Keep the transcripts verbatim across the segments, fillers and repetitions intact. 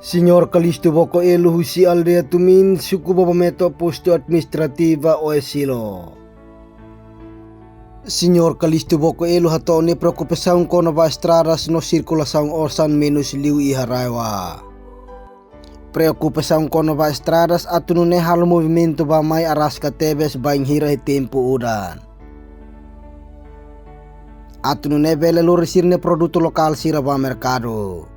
Señór Kalisto Boko Elo husi aldeia Tumin, suku Bobometo, postu administrativu Oesilo. Señór Kalisto Boko Elo hato'o nia preokupasaun kona-ba estradas no sirkulasaun osan menus liu iha RAEOA. Preokupasaun kona-ba estradas atu nune'e halo movimentu bá-mai araska tebes bainhira iha tempu udan. Atu nune'e bele lori sira-nia produtu lokál sira bá merkadu.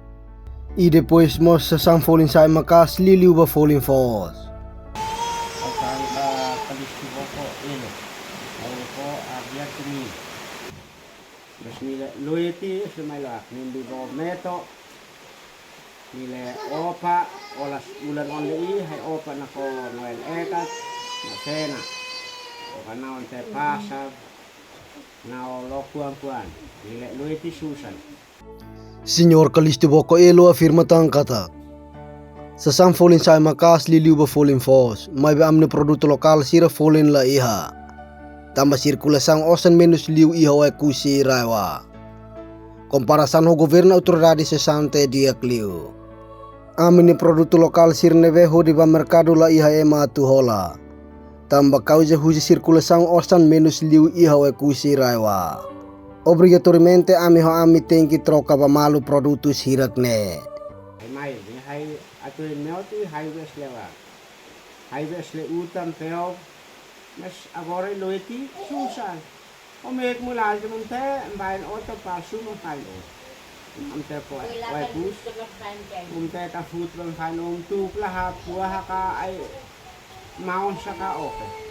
I depois mós sasán folin sa'e maka'as, liuliu ba folin foos. Sasán ba Kalisto Boko Elo. Boko Abia Tumin. Terus nia loiti, sumai loak, nia bi Bobometo. Nia opa, olas ulan on-lei, hai opa nakonu Noel Ekat, na sena. Opa na onte pasar, na olo kuan-kuan. Nia loiti susar. Señór Kalisto Boko Elo afirma tan katak sasán folin sa'e maka'as, liuliu ba folin foos, maibé ami-nia produtu lokál sira folin la iha. Tanba sirkulasaun osan menus liu iha Oekusi, RAEOA. Komparasaun ho governu autoridade sesante di'ak liu. Ami-nia produtu lokál sira ne'ebé hodi bá merkadu la iha ema atu hola. Tanba kauza husi sirkulasaun osan menus liu iha Oekusi, RAEOA. Obrigatoriamente ami ho ami tenke troka ba malu produtus hirak ne'e. Mai, mai, hai atu neoti, hai bes lewat. Hai bes le utan peo, mas agora loiti susar. O mek mulai de monte, bain oto palsu mo fai o. Am te ko, wai pus. Um te ka fut ban fai o, um tu pla ha pua ha ka ai maun saka oke.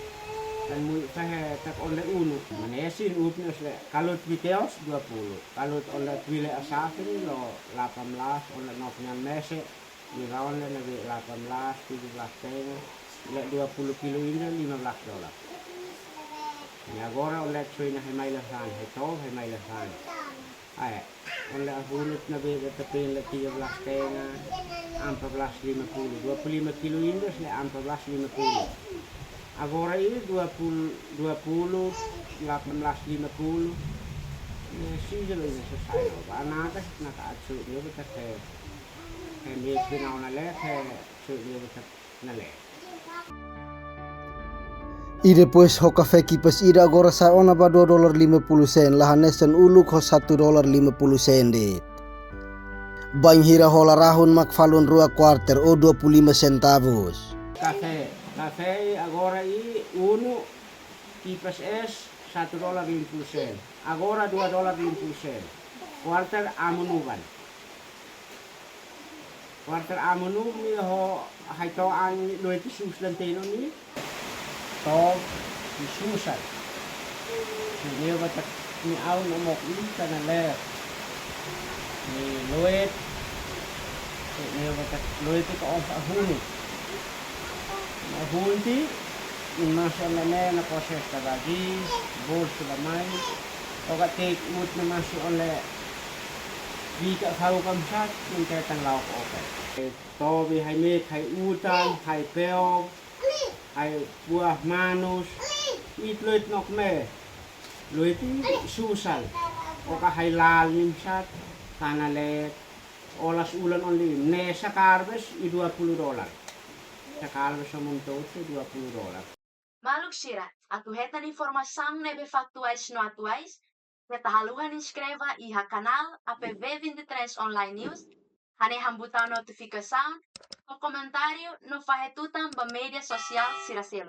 Dan mui fahe tak onde unu. Manesin upnes le, kalut viteos dua puluh. Kalut onde vile asafin lo delapan belas, onde nofnya mese. Nia ba onde ne'ebé delapan belas, tujuh belas setengah, le dua puluh kilo ida lima belas dolar. Nia agora onde soi na hai mai lefan, hai tau, hai mai lefan. Ai, onde ahunut ne'ebé beta pen le tiga belas setengah, empat belas lima puluh, dua puluh lima kilo ida le empat belas lima puluh. Agora ini dua puluh, dua puluh, delapan belas lima puluh. Nia sijil ini selesai. Ba nada, nada acu dia beta ke. Hemi final na le, he, su dia bisa na le. I depois ho kafé kipas ida agora sa'e ona ba dua dolar lima puluh sen, la hanesan uluk ho satu dolar lima puluh sen de'it. Bainhira hola rahun mak falun rua kuarter ou dua puluh lima sentavus. Kafé, kafé agora i unu kipas es satu dolar lima puluh sen. Agora dua dolar lima puluh sen. Kuarter amu nuban. Kuarter amu nuban nia ho hai to an loiti sus dan teno ni. To ni susar. Ni leo batak ni au no mok ni kana le. Ni loit. Ni leo batak loit ka of ahunu. Ahunti, ni masu le ne na proses ka bagi, bol sudah mai. Oka tek mut ni masu le. Bika fau kamsat, mungkin tan lauk oke. Tobi hai mek, hai utan, hai peo, hai buah manus, it loit nok me. Loit i susar. Oka hai lal nimsat, kana le olas ulan only. Ne sakarbes i dua puluh dolar. Sakarbes samun tote dua puluh dolar. Maluk sira, atu hetan informasaun ne'ebé faktuais no atuais, keta haluha inskreve iha kanál A P V vinte e três Online News, hanehan butaun notifikasaun, ho komentáriu no fahe tutan ba média sosiál sira seluk.